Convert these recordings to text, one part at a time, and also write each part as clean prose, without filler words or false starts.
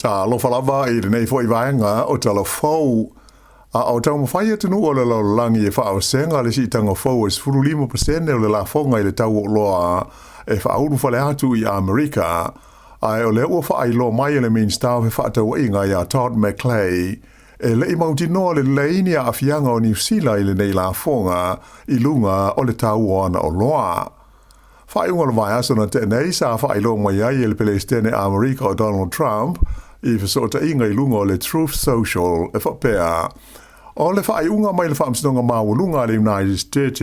Talofa lava i lenei foi vaega o Tala Fou. A o taumafai atunuu o le lalolagi e faaosega le siitaga fou e 15% o le lafoga i le tau o oloa e faaulufale atu i Amerika, ae o lea ua faailoa mai e le Minisita o Fefaatauaiga ia Todd McClay, e le i mautinoa lelei ni aafiaga o Niu Sila i lenei lafoga i luga o le tau o ana oloa. Faaiuga o le vaiaso na tea nei sa faailoa mai ai e le Pelesitene Amerika o Donald Trump i fesootaiga i luga o le Truth Social e faapea, O le faaiuga mai le Faamasinoga Maualuga a le United States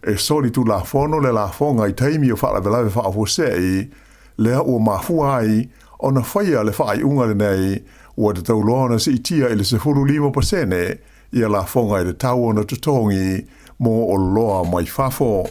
e soli tulafono le lafoga i taimi o faalavelave faafuasei, lea ua mafua ai ona faia le faaiuga lenei ua tatau loa ona siitia i le 15% ia lafoga i le tau ona totogi mo oloa mai fafo.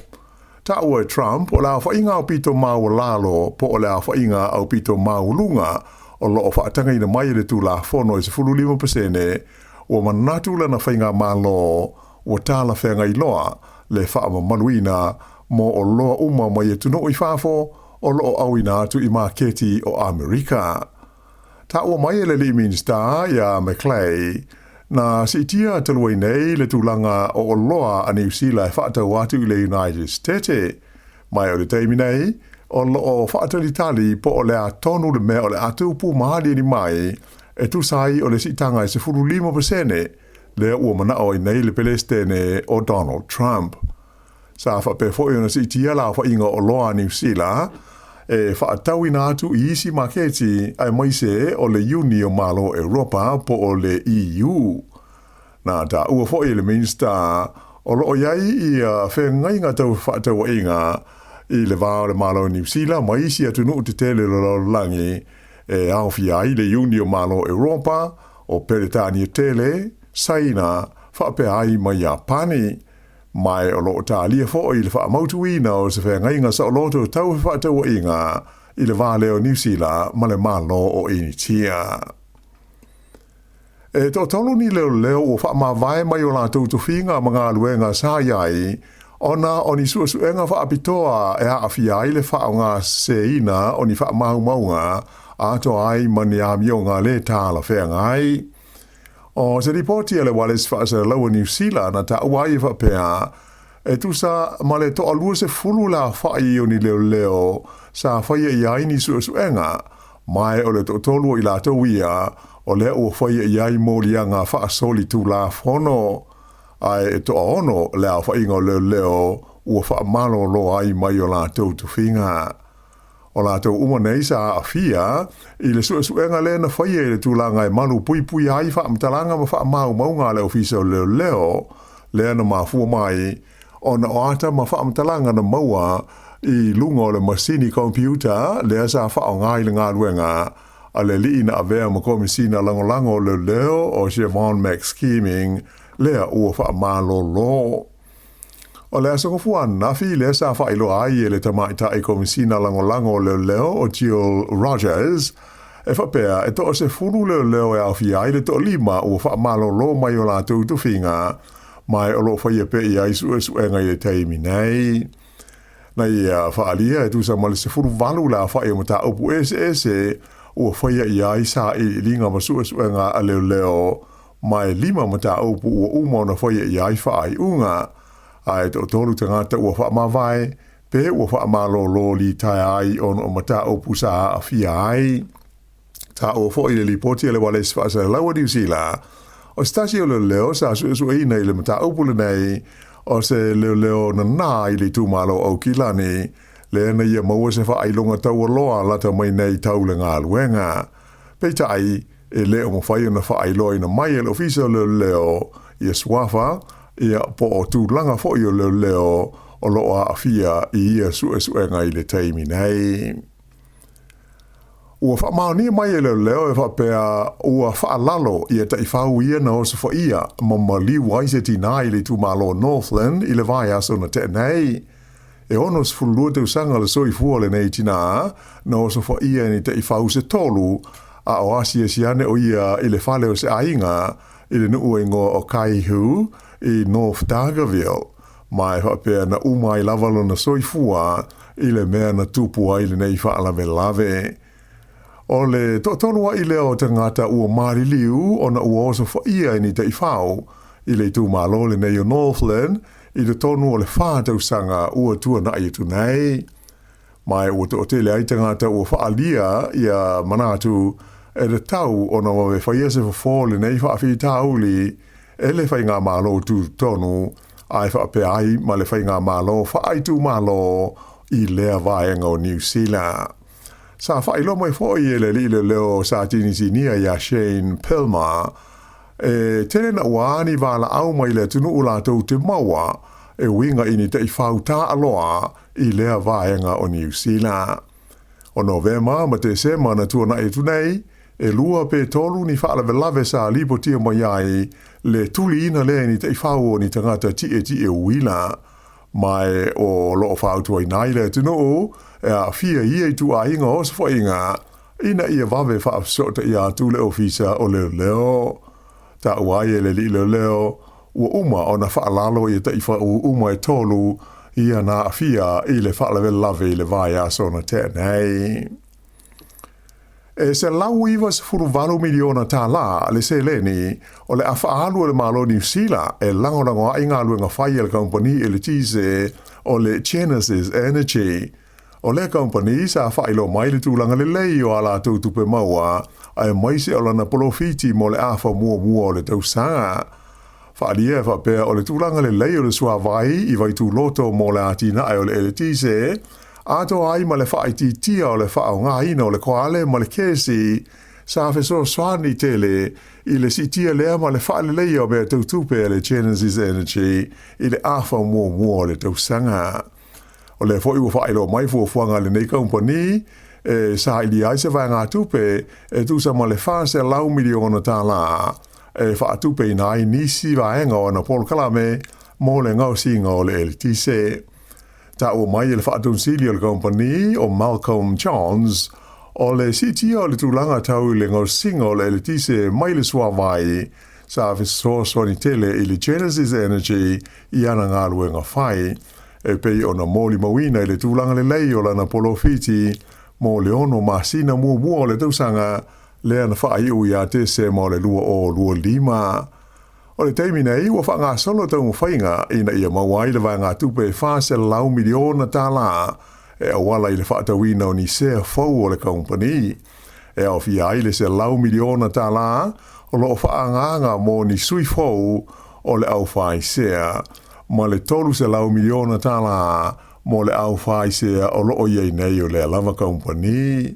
Taua e Trump o le aofaiga aupito maualalo po o le aofaiga aupito maualuga o lo o faatagaina mai e le Tulafono e 15%, ua manatu lana faigamalo ua talafeagai loa le faamamaluina mo oloa uma mai atunuu i fafo o lo o auina atu i maketi o Amerika. Taua mai e le alii Minisita ia McClay, na siitia talu ai nei le tulaga o oloa a Niu Sila e faatau atu i le United States. Mai o le taimi nei, o lo o faatalitali po o le a tonu le mea o le a tupu ma aliali mai e tusa ai o le siitaga e 15% lea ua manao ai nei le Pelesitene o Donald Trump. Sa faapea foi ona siitia le aofaiga o oloa a Niu Sila e faatauina atu i isi maketi aemaise o le Iuni o Malo o Europa po o le EU. Na taua foi e le Minisita o lo o i ai ia feagaiga tau fefaatauaiga i le va o le Malo o Niu Sila ma isi atunuu tetele o le lalolagi e aofia ai le Iuni o Malo o Europa, o Peretania Tele, Saina, faapea ai ma Iapani. Ma o lo o talia foi le faamautuina o se feagaiga saoloto tau fefaatauaiga i le va lea o Niu Sila ma le Malo o Initia. E toatolu ni leoleo ua faamavae mai o latou tofiga ma galuega sa i ai ona o ni suesuega faapitoa e aafia ai le faaaogaseseina o ni faamaumauga atoa ai ma ni amioga le talafeagai. O se lipoti a le Ualesi Faasalalau a Niu Sila na taua ai e faapea, e tusa ma le toa-20 le aofai o ni leoleo sa faia i ai ni suesuega, ma o le toatolu o i latou ia o lea ua faia i ai moliaga faasolitulafono, ae e toaono le aofaiga o leoleo ua faamalolo ai mai o latou tofiga. O latou uma nei sa aafia i le suesuega lea na faia i le tulaga e malu puipuia ai faamatalaga ma faamaumauga a le Ofisa o Leoleo, lea na mafua mai ona o ata ma faamatalaga na maua i luga o le masini computer lea sa faaaoga i le galuega a le alii na avea ma Komisina Lagolago o Leoleo o Siobhan McSkimming lea ua faamalolo. O le Aso Gafua ananafi lea sa faailoa ai e le Tamaitai Komisina Lagolago o Leoleo o Jill Rogers, e faapea e toa-10 leoleo e aofia ai le toalima ua faamalolo mai o latou tofiga, ma o lo o faia pea i ai suesuega i le taimi nei. Na ia faaalia e tusa ma le 18 le aofai o mataupu eseese ua faia i ai sailiiliga ma suesuega a leoleo ma e 5 mataupu ua uma ona faia i ai faaiuga, ae toatolu tagata ua faamavae pe ua faamalolo litaea ai ona o mataupu sa aafia ai. Taua foi i le lipoti a le Ualesi Faasalalau a Niu Sila, o se tasi o leoleo sa suesueina i le mataupu lenei, o se leoleo nanā i le itumalo o Aukilani, lea na ia maua se faailoga taualoa lata mai nei tau le galuega. Peitai, e le o mafai ona faailoaina mai e le Ofisa o Leoleo ia suafa, ia po o tulaga foi o leoleo o lo o aafia i ia suesuega i le taimi nei. Ua faamaonia mai e leoleo e faapea ua faalalo ia taifau ia na osofaia ma maliu ai se tinā i le itumalo o Northland i le vaiaso na tea nei. E 62 tausaga le soifua o lenei tinā na osofaia e ni taifau se tolu, a o asiasi ane o ia i le fale o se aiga i le nuu e igoa o Kaihu i North Dargaville, ma e faapea na uma ai lava lona soifua i le mea na tupu ai lenei faalavelave. O le toatolu aʻi lea o tagata ua maliliu ona ua osofaia e ni taifau i le itumalo lenei o Northland i totonu o le 4 tausaga ua tuanaʻi atu nei. Ma ua toatele ai tagata ua faaalia ia manatu e tatau ona vave faia se fofo lenei faafitauli e le faigamalo tutotonu ae faapea ai ma le faigamalo faaitumalo i lea vaega o Niu Sila. Sa faailoa mai foi e le alii leoleo sa tinitinia iā Shane Pilmer, e tele naua ni valaau mai le atunuu latou te maua e uiga i ni taifau taaloa i lea vaega o Niu Sila. O Novema ma Tesema na tuanaʻi atu nei, e 2 pe 3 ni faalavelave sa lipotia mai ai le tuliina lea e ni taifau o ni tagata tietie uila. Ma o loo fautuaina ai le atunuu e aafia i ia ituaiga osofaiga ina ia vave faafesootaia atu le Ofisa o Leoleo. Taua ai e le alii leoleo ua uma ona faalalo ia taifau uma e 3 ia na aafia i le faalavelave i le vaiaso na tea nei. E $198 miliona tālā le seleni o le a faaalu e le Malo Niu Sila e lagolago ai galuega fai a le kamupani eletise o le Genesis Energy. O lea kamupani sa faailoa mai le tulaga lelei o a latou tupe maua aemaise o lana polofiti mo le afa muamua o le tausaga. Faaalia e faapea o le tulaga lelei o le suavai i Vaituloto mo le atinae o le eletise, atoa ai ma le faaitiitia o le faaaogaina o le koale ma le kesi, sa fesoasoani tele i le siitia lea ma le faaleleia o mea tau tupe a le Genesis Energy i le afa muamua o le tausaga. O lea foi ua faailoa mai fuafuaga a lenei kamupani e sailia ai se vaegatupe e tusa ma le $400 miliona tālā e faatupeina ai nisi vaega o ana polokalame mo le gaosiga o le eletise. Taua mai e le faatonesili o le kamupani o Malcolm Johns, o le siitia o le tulaga tau i le gaosiga o le eletise mai le suavai sa fesoasoani tele i le Genesis Energy i ana galuega fai, e pei ona molimauina i le tulaga lelei o lana polofiti mo le 6 masina muamua o le tausaga lea na faaiu ia Tesema o le 2025. O le taimi nei ua faagasolo taumafaiga ina ia maua ai le vaegatupe e $400 miliona tālā e auala i le faatauina o ni sea fou o le kamupani. E aofia ai le $100 miliona tālā o loo faaagaaga mo ni sui fou o le aufaisea ma le $300 miliona tālā mo le aufaisea o loo iai nei o lea lava kamupani.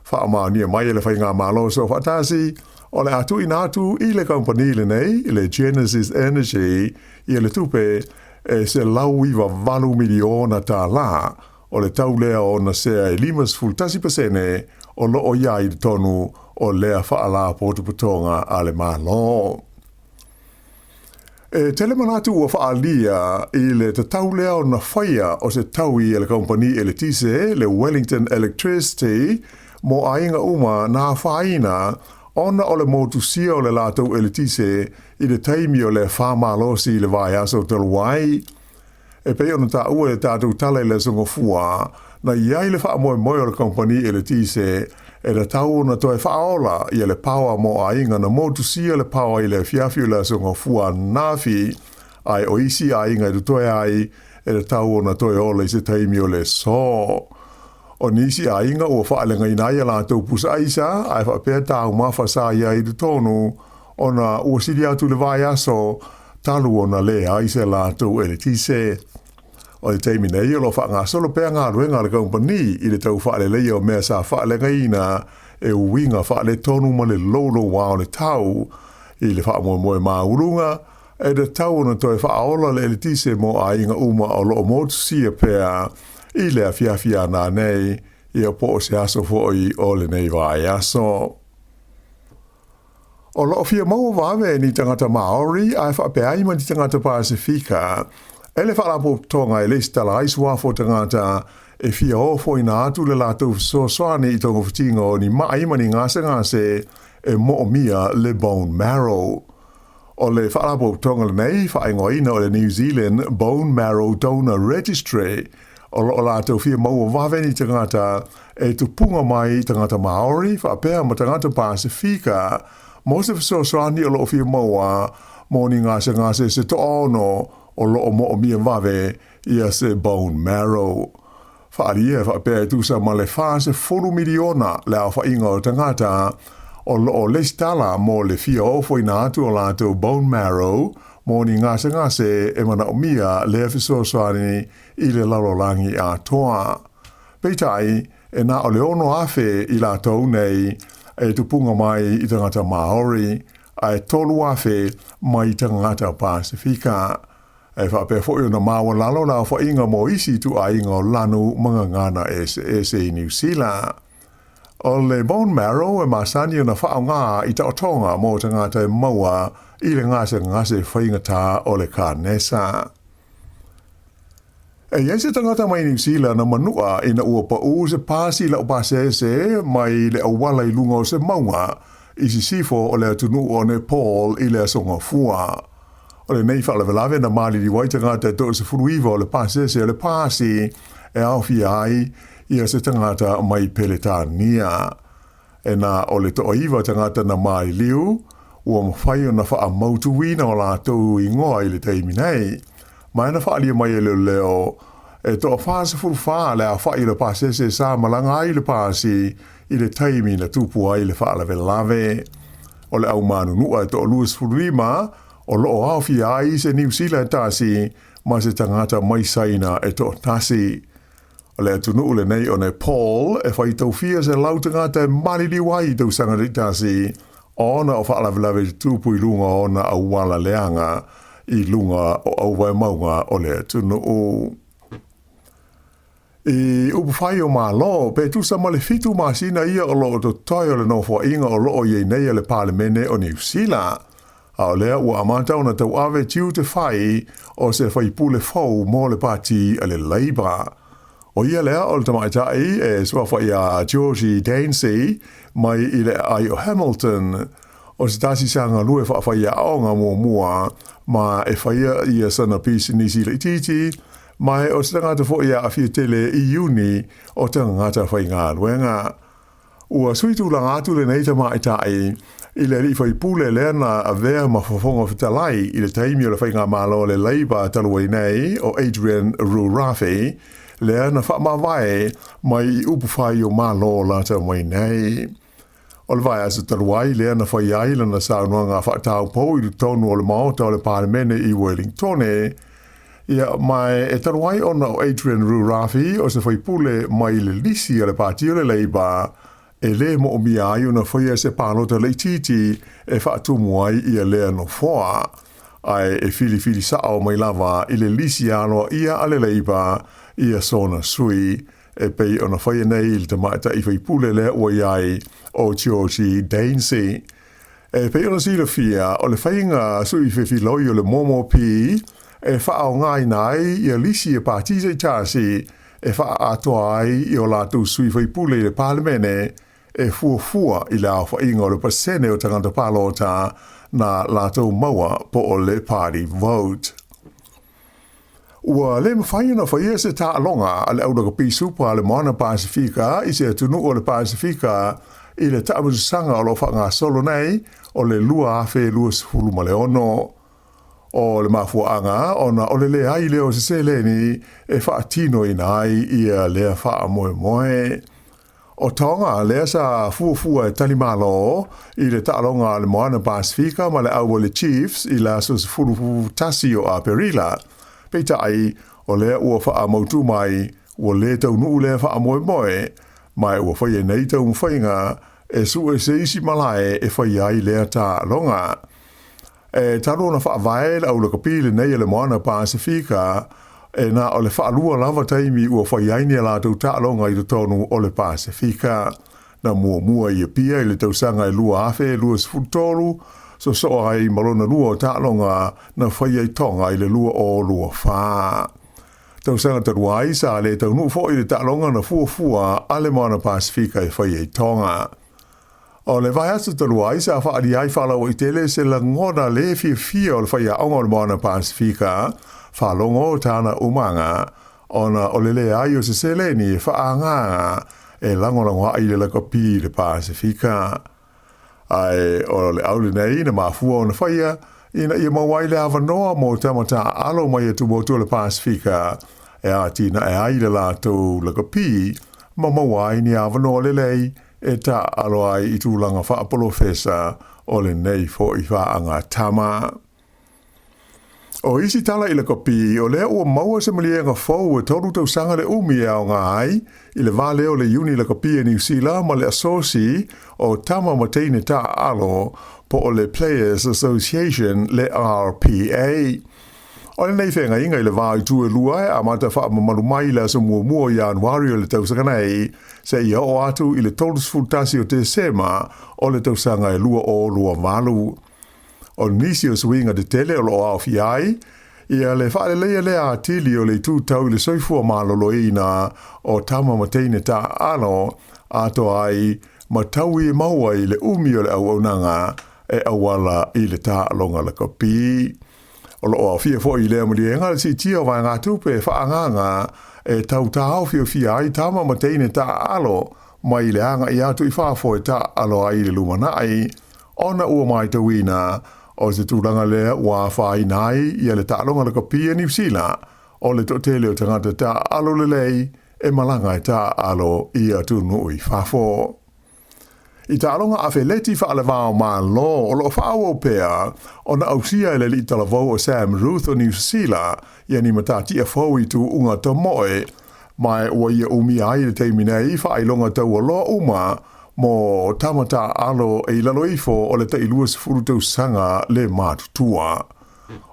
Faamaonia mai e le faigamalo soofaatasi o le a tuuina atu i le kamupani lenei, le Genesis Energy, ia le tupe e $198 miliona tālā o le tau lea o ona sea e 51% o loo iai i totonu o lea faalapotopotoga a le Malo. E tele manatu ua faaalia i le tatau lea ona faia o se taui e le kamupani eletise le Wellington Electricity mo aiga uma na afaina ona o le motusia o le latou eletise i le taimi o le whamalosi i le vaiaso talu ai. E pei ona taua e le tatou tala i le aso Gafua, na iai le faamoemoe o le kamupani eletise e tatau ona toe faaola ia le paoa mo aiga na motusia le paoa i le afiafi o le aso Gafua ananafi, ae o isi aiga e totoe ai e tatau ona toe ola i se taimi o le aso. O nisi aiga ua faaleagaina ai a latou pusa aisa ae faapea taumafa sa iai i totonu ona ua sili atu le vaiaso talu ona leai se latou eletise. O le taimi nei o loo faagasolo pea galuega a le kamupani i le tau faaleleia o mea sa faaleagaina e uiga faaletonu ma le loulouā o le tau i le faamoemoe maualuga e tatau ona toe faaola le eletise mo aiga uma o loo motusia pea i le afiafi a nanei ia po o se aso foi o lenei vaiaso. O loo fia maua vave ni tagata Maori ae faapea ai ma ni tagata Pasifika e le faalapotopotoga e lesitala ai suafa o tagata e fia ofoina atu le latou fesoasoani i togafitiga o ni maʻi ma ni gasegase e moomia le bone marrow. O le faalapotopotoga lenei faaigoaina o le New Zealand Bone Marrow Donor Registry. O loo latou fia maua vave ni tagata e tupuga mai i tagata Maori faapea ma tagata Pasefika mo se fesoasoani o loo fia maua mo ni gasegase se toaono o loo moomia vave ia se bone marrow. Faaalia e faapea e tusa ma le 40 miliona le aofaiga o tagata o loo lesitala mo le fia ofoina atu o latou bone marrow mo ni gasegase e manaomia lea fesoasoani i le lalolagi atoa. Peitai, e na o le 6,000 i latou nei e tupuga mai i tagata Maori, ae 3,000 mai tagata Pasefika. E faapea foi ona maualalo le aofaiga mo isi ituaiga o lanu ma gagana eseese i Niu Sila. O le bone marrow e masani ona faaaoga i taotoga mo tagata e maua i le gasegase faigata o le kanesa. E i ai se tagata mai Niu Sila na manua ina ua pau se pasi laupasese mai le auala i luga o se mauga i sisifo o le atunuu o Nepal i le Aso Gafua. O lenei faalavelave na maliliu ai tagata e 39 o le pasese o le pasi e aofia ai ia se tagata mai Peletania. E na o le 9 tagata na maliliu, ua mafai ona faamautuina o latou igoa i le taimi nei. Ma na faaalia mai e leoleo e 44 le aofai o le pasese sa malaga ai le pasi i le taimi na tupu ai le faalavelave. O le au manunua e 25 o loo aofia ai se Niu Sila e tasi ma se tagata mai Saina e toatasi. O le atunuu lenei o Nepal e faitaufia se lau tagata e maliliu ai i tausaga taitasi ona o faalavelave tutupu i luga o ona auala leaga i luga o auvaemauga o le atunuu. I upufai o Malo, pe tusa ma le 7 masina ia o loo totoe o le nofoaiga o loo iai nei a le Palemene o Niu Sila. A o lea ua amata ona tauave tiute fai o se faipule fou mo le pati a le Labour. O ia lea o le tamaitai e suafa ia Georgie Dansey mai i le aai o Hamilton. O se tasi sa galue faafaiaoga muamua ma e faia ia sana pisinisi laitiiti, ma o se tagata foi e aafia tele i iuni o tagata faigaluega. Ua sui tulaga atu lenei tamaitai i le alii faipule lea na avea ma fofoga fetalai i le taimi o le faigamalo le Labour talu ai nei o Adrian Rurawhe, lea na faamavae mai i upufai o Malo lata mai nei. O le vaiaso talu ai lea na fai ai lana saunoaga faataupou i totonu o le maota o le Palemene i Wellingtone. Ia, ma e talu ai ona o Adrian Rurawhe o se faipule mai le lisi o le pati o le Labour, e le moomia ai ona faia se palota laitiiti e faatumu ai ia lea nofoa. Ae e filifili sao mai lava i le lisi aloaia a le Labour ia sona sui e pei ona faia nei i le tamaitai faipule lea ua iai o Georgie Dansey. E pei ona silafia o le faiga sui fefiloi o le Momo P e faaaogaina ai ia lisi e pati taitasi e faaatoa ai i o latou sui faipule i le Palemene e fuafua i le aofaiga o le pasene o tagata palota na latou maua po o le party vote. Ua le mafai ona faia se taaloga a le au lakapi supa a le Moana Pasefika i se atunuu o le Pasefika i le taamilosaga o loo faagasolo nei o le 2026. O le mafuaaga ona o le leai lea o se seleni e faatinoina ai ia lea faamoemoe. O Tonga lea sa fuafua e talimalo i le taaloga a le Moana Pasefika ma le au o le Chiefs i le aso 11 o Aperila. Peitai, o lea ua faamautu mai ua le taunuu lea faamoemoe, ma ua faia nei taumafaiga e sue se isi malae e faia ai lea taaloga. E talu ona faavae le au lakapi lenei e le Moana Pasefika, e na o le faalua lava taimi ua fai ai ni a latou taaloga i totonu o le Pasefika. Na muamua i Apia i le tausaga e 2023, sosoo ai ma lona lua o taaloga na faia i Tonga i le 2024. Tausaga talu ai sa le taunuu foi le taaloga na fuafua a le Moana Pasefika e faia i Tonga. O le vaiaso talu ai sa faaalia ai faalauaitele se lagona le fiafia o le faiaoga o le Moana Pasefika, faalogo tana umaga. ona o le leai o se seleni e faaagaaga e lagolago ai le lakapi i le Pasefika. Ae o le au lenei na mafua ona faia ina ia maua ai le avanoa mo tama taaalo mai atumotu o le Pasefika e atinae ai le latou lakapi ma maua ai ni avanoa lelei e taaalo ai i tulaga faapolofesa o lenei foi faagatama. O isi tala i lakapi, o lea ua maua se maliega fou e 3 tausaga le umi e aoga ai i le va lea o le Iuni Lakapi a Niu Sila ma le Asosi o Tama ma Teine Taaalo po o le Players Association le RPA. O lenei feagaiga i le va o itu e lua e amata faamamalu mai i le aso 1 o Ianuari o le tausaga nei seia oo atu i le 31 o Tesema o le tausaga e 2028. O nisi o suiga tetele o lo o aofia ai ia le faaleleia lea atili o le itu tau i le soifua maloloina o tama ma teine taaalo atoa ai ma taui e maua i le umi o le auaunaga e auala i le taaloga lakapi. O lo o aofia foi i lea maliega le siitia o vaegatupe e faaagaaga e tau taofiofia ai tama ma teine taaalo mai le agai atu i fafo e taaalo ai i le lumanai, ona ua matauina o se tulaga lea ua afaina ai ia le taaloga lakapi a Niu Sila o le toatele o tagata taaalo lelei e malaga e taaalo i atunuu i fafo. I taaloga afeleti faalevao Malo o lo o faaauau pea ona ausia e le alii talavou o Sam Ruth o Niu Sila ia ni matatia fou i tuuga tamoe, ma ua ia umia ai i le taimi nei faailoga taualoa uma mo tama taaalo e i lalo ifo o le tai 20 tausaga le matutua.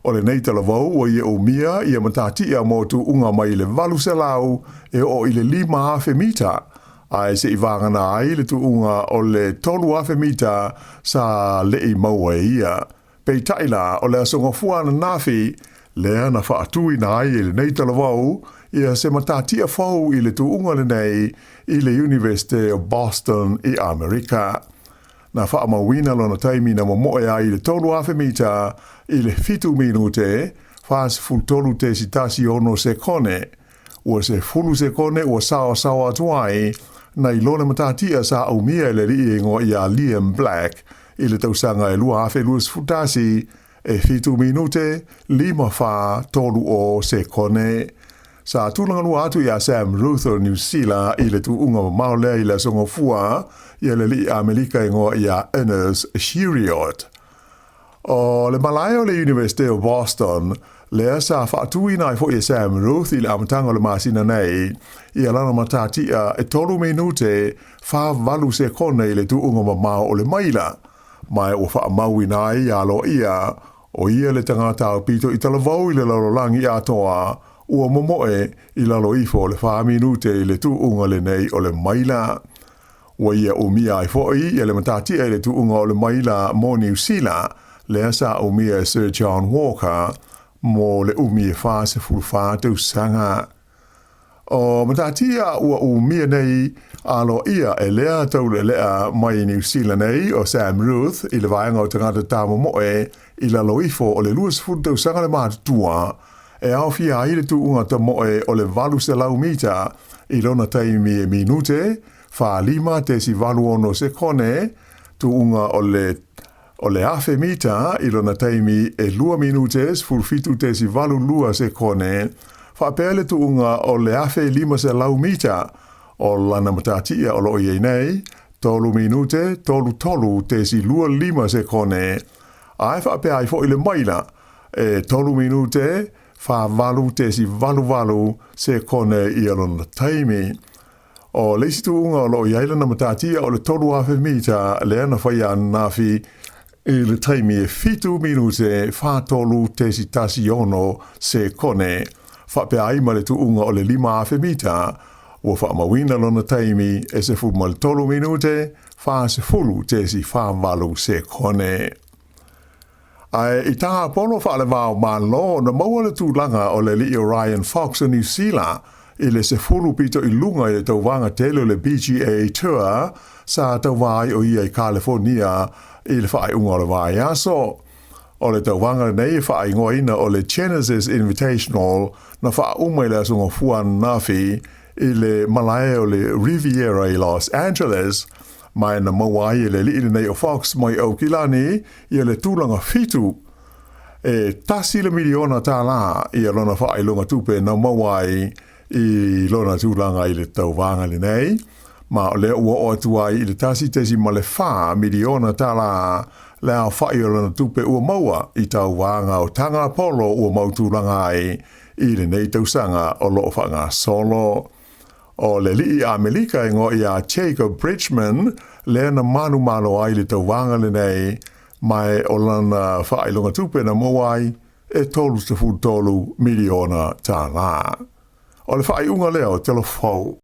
O lenei talavou ua ia umia ia matatia mo tuuga mai le 800 e oo i le 5,000 mita, ae se'i vagana ai le tuuga o le 3,000 mita sa le'i maua e ia. Peitai la, o le aso Gafua ananafi lea na faatuina ai e lenei talavou ia se matatia fou i le tuuga lenei i le Iunivesite o Boston i Amerika. Na faamauina lona taimi na momoe ai i le 3,000 mita i le 7 minute 43.16 sekone. Ua 10 sekone ua saosaoa atu ai nai lo le matatia sa aumia e le alii e igoa ia Liam Black i le tausaga e 2021 e 7 minute 54 30 sekone. Sa tulagalua atu ia Sam Ruth o Niu Sila i le tuuga mamao lea i le aso Gafua ia le alii Amerika e igoa ia Ernest Cheruiyot. O le malae o le Iunivesite o Boston lea sa faatuina ai foi e Sam Ruth i le amataga o le masina nei ia lana matatia e 3 minute 48 sekone i le tuuga mamao o le maila, ma ua faamauina ai ia aloaia o ia le tagata aupito i talavou i le lalolagi atoa ua momoe i lalo ifo o le 4 minute i le tuuga lenei o le maila. Ua ia umia ai foi ia le matatia i le tuuga o le maila mo Niu Sila, lea sa umia e Sir John Walker mo le umi e 44 tausaga. O matatia ua umia nei aloaia e lea taulealea mai Niu Sila nei o Sam Ruth i le vaega o tagata tamomoe i lalo ifo o le 20 tausaga le matutua, e aofia ai le tuuga tamoe o le 800 mita i lona taimi e minute 45.86 sekone, tuuga o le 1,000 mita i lona taimi e 2 minute 17.82 sekone, faapea le tuuga o le 1,500 mita o lana matatia o lo o i ai nei, 3 minute 33.25 sekone, ae faapea ai foi le maila e 3 minute 48.88 sekone i lona taimi. O le isi tuuga o lo o i ai lana matatia o le 3,000 mita lea na faia ananafi i le taimi e 7 minute 43.16 sekone, faapea ai ma le tuuga o le 5,000 mita ua faamauina lona taimi e 13 minute 40.48 sekone. Ae i Tagapolo faalevao Malo na maua le tulaga o le alii o Ryan Fox o Niu Sila i le 10 pito i luga i le tauvaga tele o le PGA Tour sa tauva ai o ia i Kalifornia i le faaiuga o le vaiaso. O le tauvaga lenei e faaigoaina o le Genesis Invitational na faauma i le Aso Gafua ananafi i le malae o le Riviera i Los Angeles, ma na maua ai e le alii lenei o Fox mai Aukilani ia le tulaga fitu. E $1 miliona ia lona faailoga tupe na maua ai i lona tulaga i le tauvaga lenei, ma o lea ua oo atu ai i le $1.4 miliona le aofai o lona tupe ua maua i tauvaga o taga polo ua mau tulaga ai i lenei tausaga o loo faagasolo. O le alii Amerika e igoa ia Jacob Bridgman lea na manumalo ai le tauvaga lenei, ma o lana faailoga tupe na maua ai e $33 miliona. O le faaiuga lea o Tala Fou.